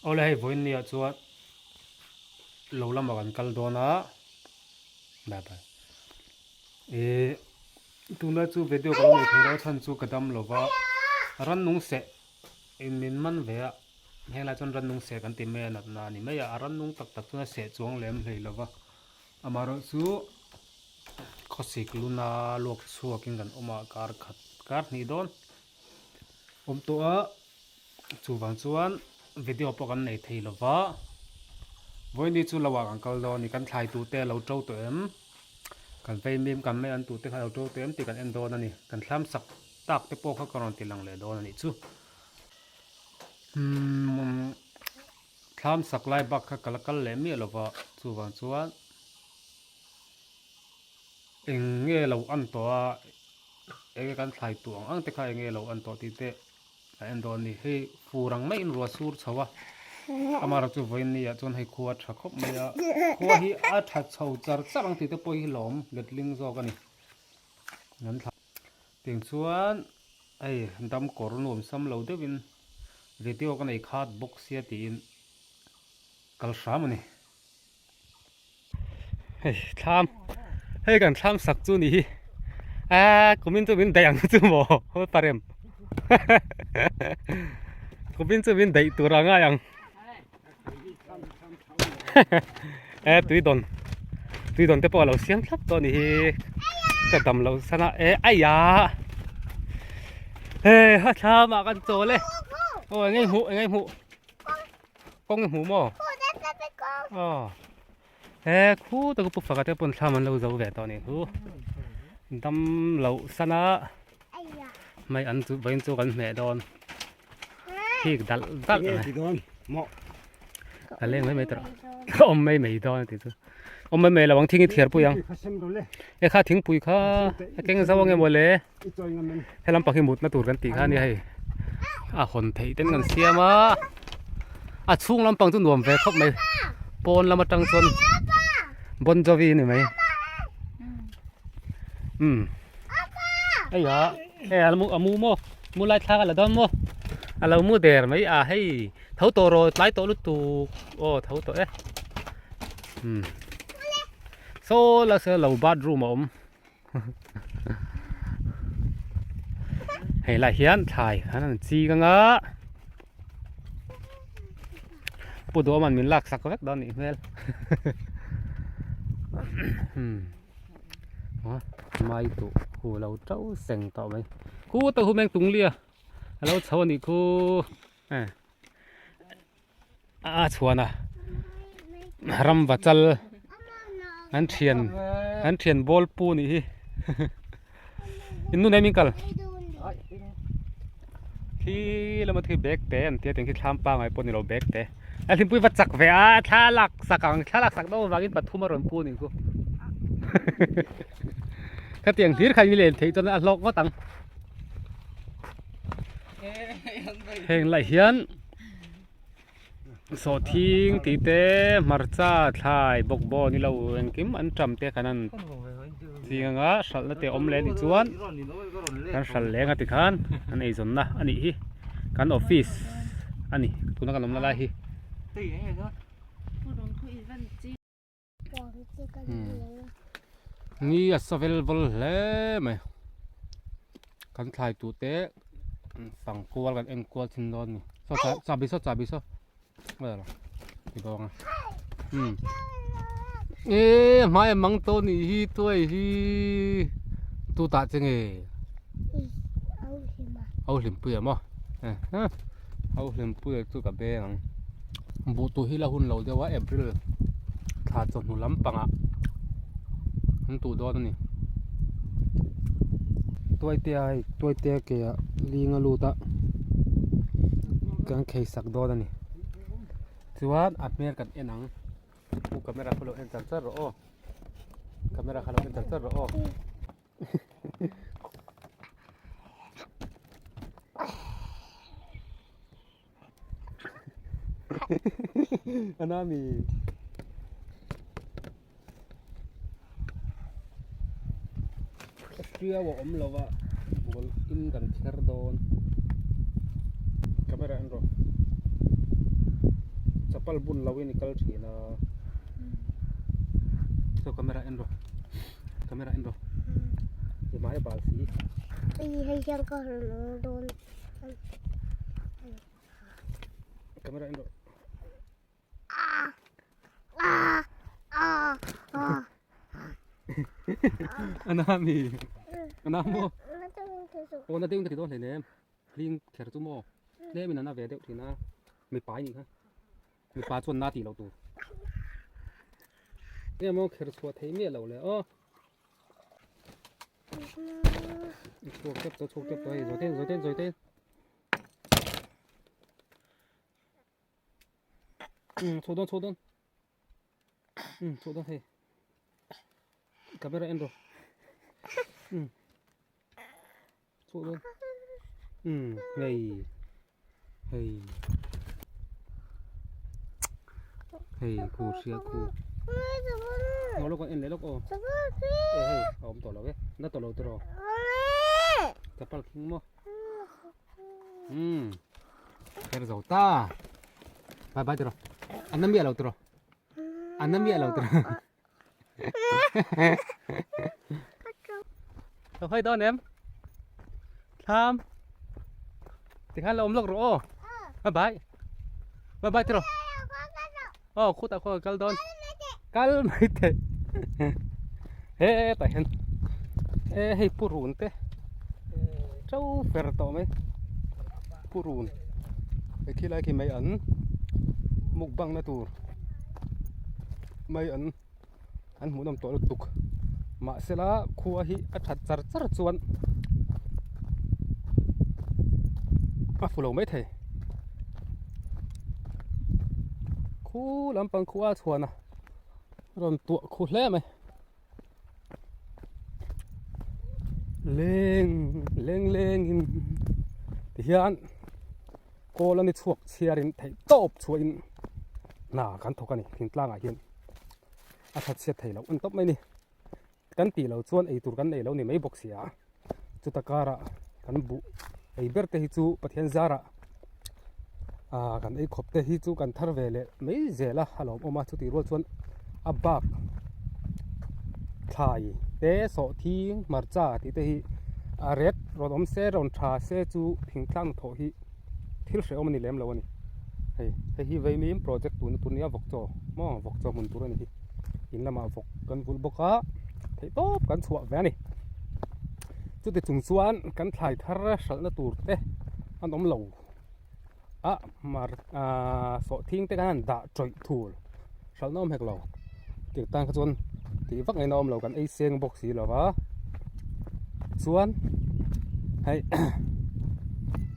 Awle hei vawiin ni ah chuan lo lamah kan kal dawn a bye bye ih tunlai chu video ka lo nei thei lo a chhan chu ka dam lo va rannung seh in min man ve a henglai chuan rannung seh kan ti mai a natna a ni mai a a rannung tak tak chuan a seh chuang lem hlei lo va amaherawhchu chu khawsik luna luak chhuakin kan awm a kar khat kar hnih dawn awm tawh a. Chuvang chuan video pawh kan nei thei lo va, Vawini chu lo ah kan kal dawn a ni, kan thlai tute a lo to tawh em, kan vei mim kan mei an tute kha a lo to tawh em tih kan en dawn a ni, kan thlam sak tak te pawh kha ka rawn ti lang leh dawn a nih chu. Umm thlam sak lai bak kha ka la kal leh miah lo va, chuvang chuan eng nge lo an tawh a, eng nge kan thlai tuh ang ang te kha eng nge lo an tawh tih te. A en dawn a ni. Hei fur ang maiin ruah sur chho a, amaherawh chu vawiin ni ah chuan hei khua a tha khawp mai a, khua hi a tha chho char char ang tih te pawh hi lawm letling zawk a ni. An thla tiang chuan hei dam kawr nuam sam lo deuhin video ka nei khat bawk sia tiin kal hram a ni. Hei thlam hei kan thlam sak chu ni hi a kumin chu min daih ang chu maw parem kumin chu min daih tur a ngai ang e tui dawn tui dawn te pawh a lo siam thlap tawh a ni hi ka dam loh san a e aiya hei a thlam ah kan chawl e aw eng nge hmuh eng nge hmuh. Kawng i hmuh maw? Aw. He khu tak pu faka te pawn thlam an lo zo ve tawh nih chu. Dam loh san a mai an chu vawiin chu kan hmeh dawn. Thik dalh dalh mai. Ka leng mai mai tawh. Ka awm mai mai dawn a ti chu. Awm mai mai lo ang thing i thiar pui ang. E kha thingpui kha a keng zo ange mawle. Helam pang hi mutna tur kan tih kha ania hei a hawn theih ten kan siam a a chhung lampang chu nuam ve khawp mai pawn lam atang chuan Bon Jovi a ni mai umm hei ah hei a mu a mu maw mu lai thlak a la dawn maw a lo mu der mai a hei tho tawh rawh tlai tawh lutuk aw tho tawh e umm saw la saw lo bathroom a awm. Hei lai hian thlai an han ching anga Pu Duhawman min lak sak vek dawn nih hmel mai duh hu lo to seng tawh mai khu te hu meng tung lia a lo chho a nih khu a chhuan a ram va chal an thian an thian ball pu nih hi in nu nei min kal khi lama khi bag te an tia tiang khi thlam pangai pawh ni lo bag te a hlimpui va chak ve a thla lak sak ang thla lak sak deuh avangin pathum a rawn pu nih chu khatiang hlir kha in len theih chuan a hlawk ngawt ang. Heng lai hian sawhthing tih te hmarcha thlai bawkbawn ni lo engkim an tam te khan an ching anga hralhna te a awm leh anih chuan kan hralh leng a tikhan an eizawnna a nih hi kan office a ni tuna kan awmna lai hi. Ni a sa vel vawl hle mai kan thlai tur te fang kual kan en kual thin dawn a ni saw chahbi saw chahbi saw ti bawk a umm e hmai a mang tawh anih hi tuai hi tu tah che nge au hlimpui a maw au hlimpui chu ka beng ang. Buh tur hi la hun lo deuh a April thla chawhnu lampangah an tuh dawn a ni. Tuaitea hei tuaitea ke ah ling a lut a kan khei sak dawn a ni chuan a hmel kan en ang u camera kha lo en char char rawh aw camera kha lo en char char rawh aw. Anami. Hriau a awm lova ball in kan kher dawn. Camera en rawh. Chapal bun lo in i kal thin a. Saw camera en rawh. Camera en rawh. I hmai a bal si. I hei hian ka rawn awm dawn. Camera en rawh. Ana mi. Ana mo. Aw na deuh in ka ti dawn hleinem. Hling kher chu maw tlem in an a ve deuh thin a mipa i nih kha mipa chuan na tih loh tur eng emaw kher chhuah theih miah loh le aw chhuak tep tawh chhuak tep tawh hei zawi te zawi te zawi te um chhuah dawn chhuah dawn um chhuah dawn hei camera en rawh um chhuah dawn um hei hei hei khu hria khu aw lawk en leh lawk aw e hei a awm tawh lo e na tawh lo tiraw chapal khing maw um kher zo ta bye bye tiraw an na miah lo tiraw an na miah lo tiraw Lo hawi dawn em? Thlam. Tikhan lo awm lawk rawh aw. Bye bye. Bye bye tiraw. Aw khutah khaw kal dawn. Kal mai teh. He tah hian e hei purun te to fer tawh mai purun hei khi lai khi mai an mukbang na tur mai an an hmuhnawm tawh lutuk mahsela khua hi a that char char chuan a fu lo maithei khu lampang khua a chhuan a rawn tuah khu hle mai leng leng leng in tihian kawl a ni chhuak chhiar in theih tawp chhuah in hna kan thawk a ni thingtlang ah hian a that chhiat thei loh a ni tawp mai a ni kan tih loh chuan eitur kan nei lo ni mai bawk si a chuta karah kan buh ei ber te hi chu Pathian zarah ah kan ei khawp te hi chu kan thar ve leh mai zel a a lawmawm a chutih rual chuan a bak thlai te sawhthing hmarcha tih te hi a ret rawn awm se rawn tha se chu thingtlang hnathawh hi thil hrehawm a ni lem lo a ni hei hei hi vaimim project tuna tur nia vawk chaw maw vawk chaw hmun tur a ni hi in lamah vawk kan vulh bawk a theih tawp kan chhuah ve a ni chuti chung chuan kan thlai thar hralhna tur te an awm lo a mar ah sawhthing te khan an dah tawih thul hralhna awm hek lo tih tan kha chuan tih vak ngaihna awm lo kan ei seng bawk si lo va chuan hei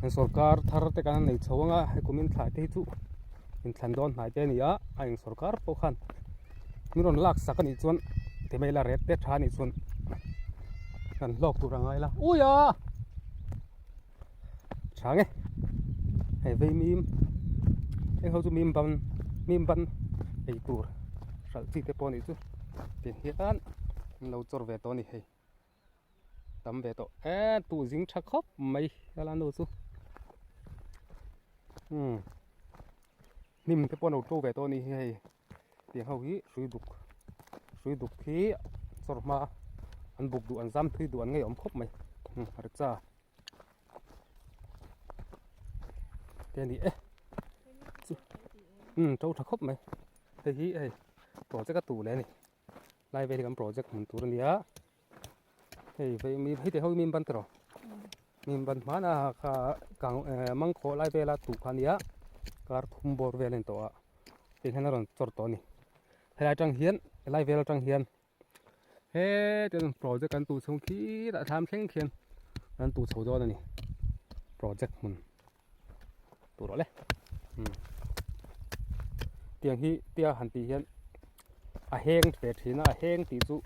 an sawrkar thar te khan an nei chho ang a hei kumin thlai te hi chu inthlan dawn hnai te a ni a a eng sawrkar pawh khan min rawn lak sak a nih chuan ti mai ila ret te tha a nih chuan kan hlawk tur a ngai la ui a tha nge hei vei mim heng ho chu mim ban mim ban ei tur hralh chi te pawh a nih chu ti hian an lo chawr ve tawh a ni hei tam ve tawh e tuh zing tha khawp mai helai nu chu umm hnim te pawh an lo to ve tawh a ni hi hei tiang ho hi hrui duk hrui duk hi chawr hma an buk duh an zam thui duh an ngeiawm khawp mai hmarcha te a ni e chu umm to tha khawp mai hei hi hei project a tu leh a ni lai vel hi kan project hmun tur a ni a hei vei mi hei te ho hi mi ban tawh mi ban hman a kha kang mangkhawh lai vela tuh kha a nia kar thum bawr vel a ni tawh a hei hian a rawn chawr tawh a ni helai atang hian helai vel atang hian heti an project an tuh chhung khitah thlam thleng khian an tuh chho dawn a ni project hmun tur awle tiang hi tia han tih hian a heng ve thin a a heng tih chu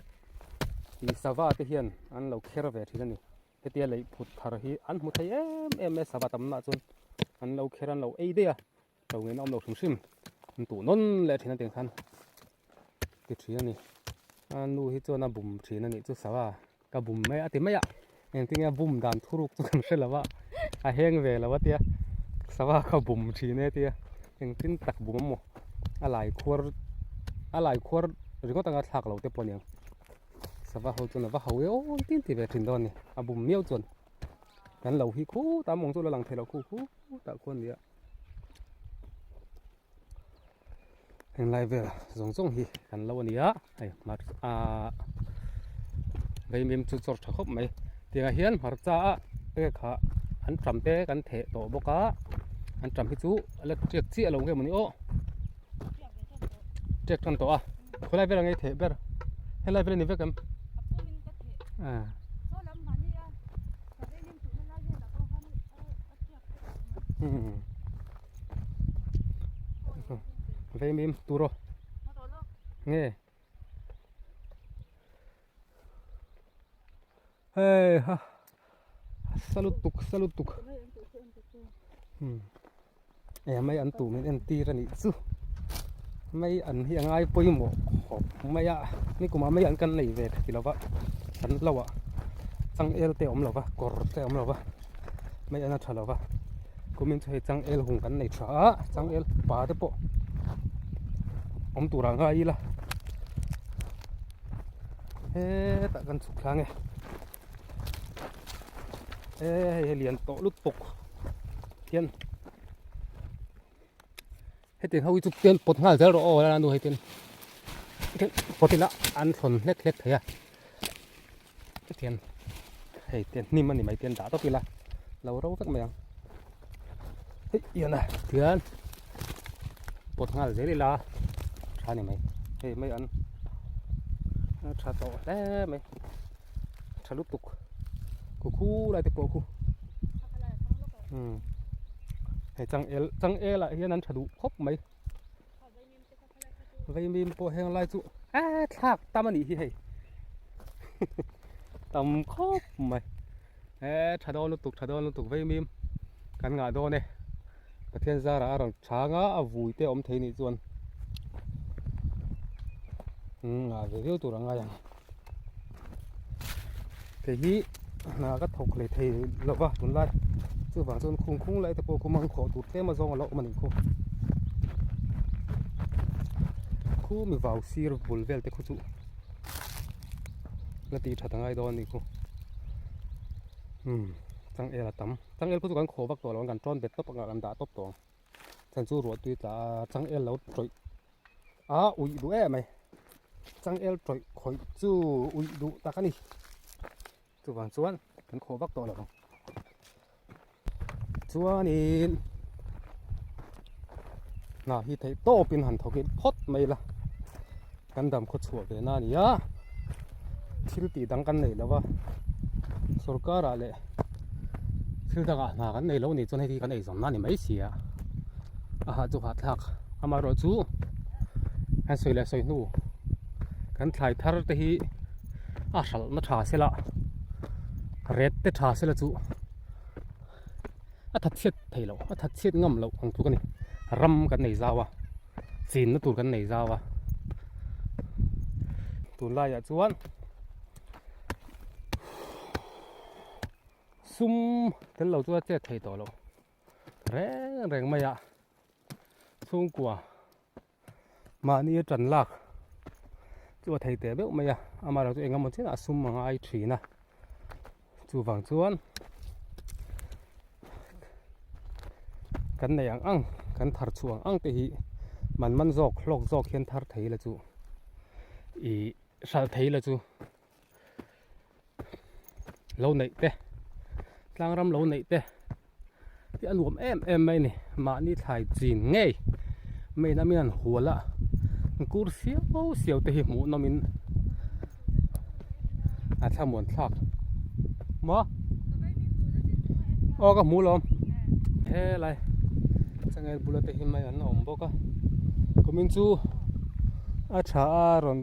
ih sava te hian an lo kher ve thin a ni hetia lei phut thar hi an hmu thei em em mai sava tam nah chuan an lo kher an lo ei daih a lo ngei na awm lo hrim hrim an tuh nawn leh thin a tiang khan ti thin a ni a nu hi chuan a bum thin a nih chu sava ka bum mai a ti mai a engtin nge bum dan thuruk chu kan hre lo a a heng ve lo a tia sava kha bum thin e tia engtin tak bum a maw. A lai khuar a lai khuar ringawt anga thlak lo te pawh a ni ang sava ho chuan a va ho e aw tin ti ve thin dawn a ni a bum miau chuan kan lo hi khutah mawng chu la lang thei lo khu khutah khuan a ni a. Henglai vel zawng zawng hi kan lo a ni a hei hmar ahh vaimim chu chawr tha khawp mai tiangah hian hmarcha a enge kha an tam te kan theh tawh bawk a an tam hi chu a la tiak chiah lo nge mawni aw tiak tan tawh a khawilai vel ang ei theh ber helai vel a ni vek em ah. Vei mim tur aw nge hei ha salut tuk salut tuk e mai an tu min en tir a nih chu mai an hi a ngai pawimawh khawp mai a nikum ah mai an kan nei ve thei lo va kan lo ah changel te a awm lo va kawr te a awm lo va. Mai an a tha lo va kumin chu hei changel hung kan nei tha a changel pa te pawh awm tur ah ngai ila hetah kan chhuk thlang e e hei hei lian tawh lutuk hian hetiang ho hi chu pen pawt nghal zel rawh aw la nu hei ten pawt ila an thlawn hlek hlek thei a. Hetiang hei te hnim a ni mai te an dah tawp ila lo ro vek mai ang hei ian a tian pawt nghal zel ila tha ni mai hei mai an a tha tawh hle mai tha lutuk khu khu lai te pawh khu umm hei changel changel ah hian an tha duh khawp mai. Vaimim pawh heng lai chu a thlak tam a nih hi hei tam khawp mai he tha dawn lutuk tha dawn lutuk vaimim kan ngah dawn e Pathian zarah a rawn chhang a a vui te a awm thei nih chuan ngah ve viau tur a ngai ang kei hi hna ka thawk hlei thei lo va tunlai chuvang chuan khung khung lai te pawh khu mangkhawh tur tlem a zawng a lo awm a nih khu khu mi vau sir bul vel te khu chu la tih that a ngai dawn a nih khu umm changel a tam changel khu chu kan khawh vak tawh lo ang kan tawn bet tawp ang a kan dah tawp tawh ang chhan chu ruah tui tla a changel lo tawih a uih duh em mai changel tawih khawih chu uih duh tak a ni chuvang chuan kan khawh vak tawh lo ang chuanin hna hi theih tawpin han thawk in phawt mai la kan dam khaw chhuah ve na a ni a thil tih dang kan nei lo va sorkar ah leh thil dangah hna kan nei lo a nih chuan hei hi kan eizawn na a ni mai si a a hah chu hahthlak amaherawh chu kan sawi leh sawi hnu kan thlai thar te hi a hralhna tha sela ret te tha sela chu a that chhiat thei loh a that chhiat ngam loh ang tluk a ni ram kan nei zau a chinna tur kan nei zau a tunlaiah chuan sum tel lo chu a chet thei tawh lo reng reng mai a chhungkua mahni a tan lak chu a thei teh deuh mai a amaherawh chu engemaw chenah sum a ngai thin a chuvang chuan kan nei ang ang kan thar chhuah ang ang te hi man man zawk hlawk zawk hian thar thei la chu ih hralh thei la chu. Lo neih te tlang ram lo neih te hi a nuam em em mai a ni mahni thlai chin ngei main a min an hual a kur siau siau te hi hmuh nawm in a thlamuan thlak maw aw ka hmu lawm helai changel bula te hi mai an awm bawk a kumin chu a tha a rawn.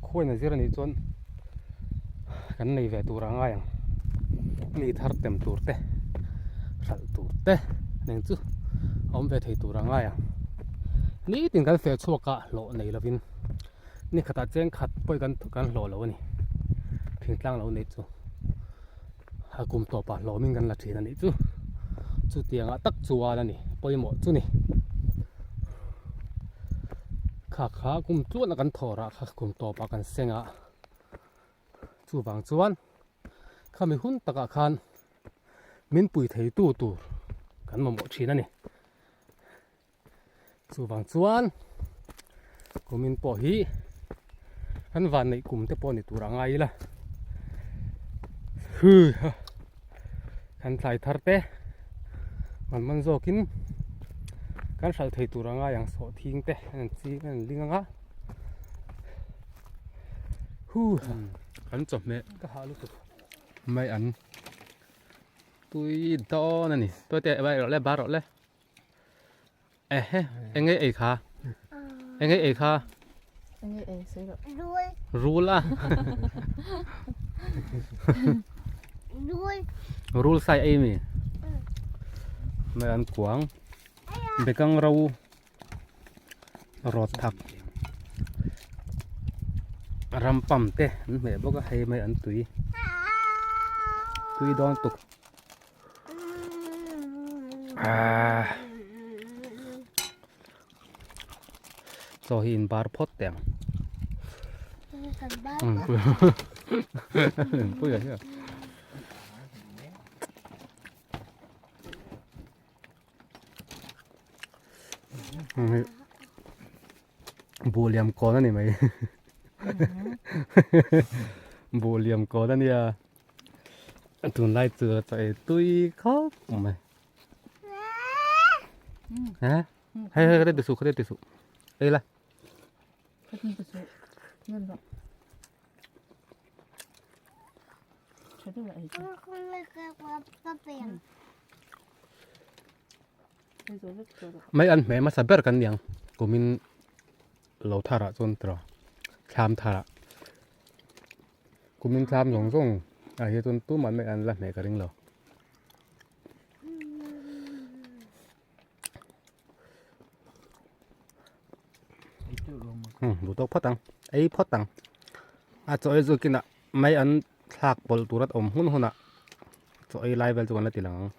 Khuain a zir a nih chuan kan nei ve tur a ngai ang mi thar tem tur te hralh tur te nen chu a awm ve thei tur a ngai ang nitin kan feh chhuak a hlawh nei lovin ni khatah cheng khat pawh kan kan hlawh lo a ni thingtlang lo nei chu a kum tawpah hlawmin kan la thin a nih chu chutiangah tak chuan a ni pawimawh chu ni. Kha kha kum tluan a kan thawh rah kha kum tawp ah kan seng a, chuvang chuan khami hun takah khan min pui thei tu tur kan mamawh thin a ni. Chuvang chuan kumin pawh hi kan van neih kum te pawh ni tur a ngai ila hui ha kan thlai thar te man man zawkin kan hralh thei tur a ngai ang sawh thing te an ching an ling anga hu kan chawhmeh ka hah lutuk mai an tui dawn a ni tuai te vai rawh le bar rawh le. Ehe, enge ei kha? Enge ei kha? Enge ei sei rawh. Rul. Rul a. Rul. Rul sai ei mi. Mai an kuang. Bekang ro rawt thak. Ram pam te an hmeh bawk a hei mai an tui. Tui dawn tuk. Chaw hi in bar phawt teh ang. Buh liam kawn a ni mai. Buh liam kawn a nia. Tunlai chu a chaw ei tui khawp mai. Hä? Hei hei ka ti suh ka ti suh. Ei la. Ka ti suh. Ngan rawh. Tha deuh la ei chu. Mai an hmeh hmasa ber kan niang kumin lo tharah chuan tiraw thlam tharah kumin thlam zawng zawng ah hian chuan tumah mai an la hmeh ka ring lo. Duh tawk phawt ang ei phawt ang a chaw ei chu kinah mai an thlak pawlh tur a awm hun hunah chaw ei lai vel chu kan la ti lang ang.